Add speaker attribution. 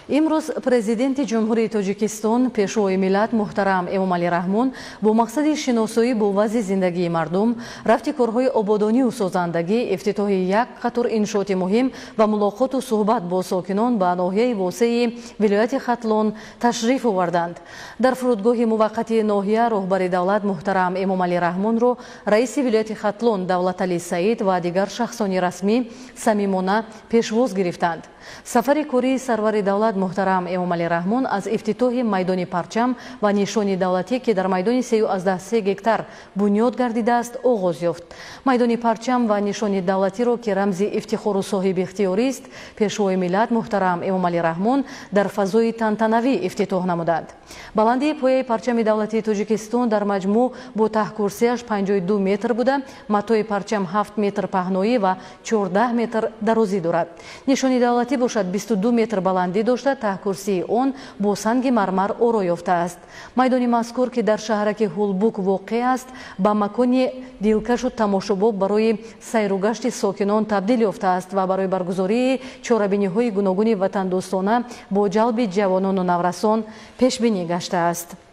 Speaker 1: Имрӯз Президенти Ҷумҳурии Тоҷикистон, Пешвои миллат муҳтарам Эмомалӣ Раҳмон бо мақсади шиносоӣ бо вазъи зиндагии мардум, рафти корҳои ободонию созандагӣ, ифтитоҳи як қатор иншооти муҳим ва мулоқоту суҳбат бо сокинон ба ноҳияи Восеи вилояти Хатлон ташриф оварданд. Дар фурудгоҳи муваққатии ноҳия роҳбари давлат муҳтарам Эмомалӣ Раҳмонро раиси вилояти Хатлон Давлаталӣ Саид ва дигар шахсони расмӣ самимона пешвоз гирифтанд. Сафари кории сарвари давлат муҳтарам Эмомалӣ Раҳмон аз ифтитоҳи майдони парчам ва нишони давлатӣ, ки дар майдони 3,3 гектар бунёд гардидааст, оғоз ёфт. Майдони парчам ва нишони давлатиро, ки рамзи ифтихору соҳибихтиёрист, Пешвои миллат муҳтарам Эмомалӣ Раҳмон дар фазои тантанавӣ ифтитоҳ намуданд. Баландии пояи парчами давлатии Тоҷикистон дар маҷмӯъ бо таҳкурсиаш 52 метр буда, матои парчам 7 метр паҳноӣ ва 14 метр дарозӣ дорад. Нишони давлатӣ бошад, 22 метр баландӣ дошта, таҳкурсии он бо санги мармар оро ёфтааст. Майдони мазкур, ки дар шаҳраки Ҳулбук воқеъ аст, ба макони дилкашу тамошобоб барои сайругашти сокинон табдил ёфтааст ва барои баргузории чорабиниҳои гуногуни ватандӯстона бо ҷалби ҷавонону наврасон пешбинӣ гаштааст.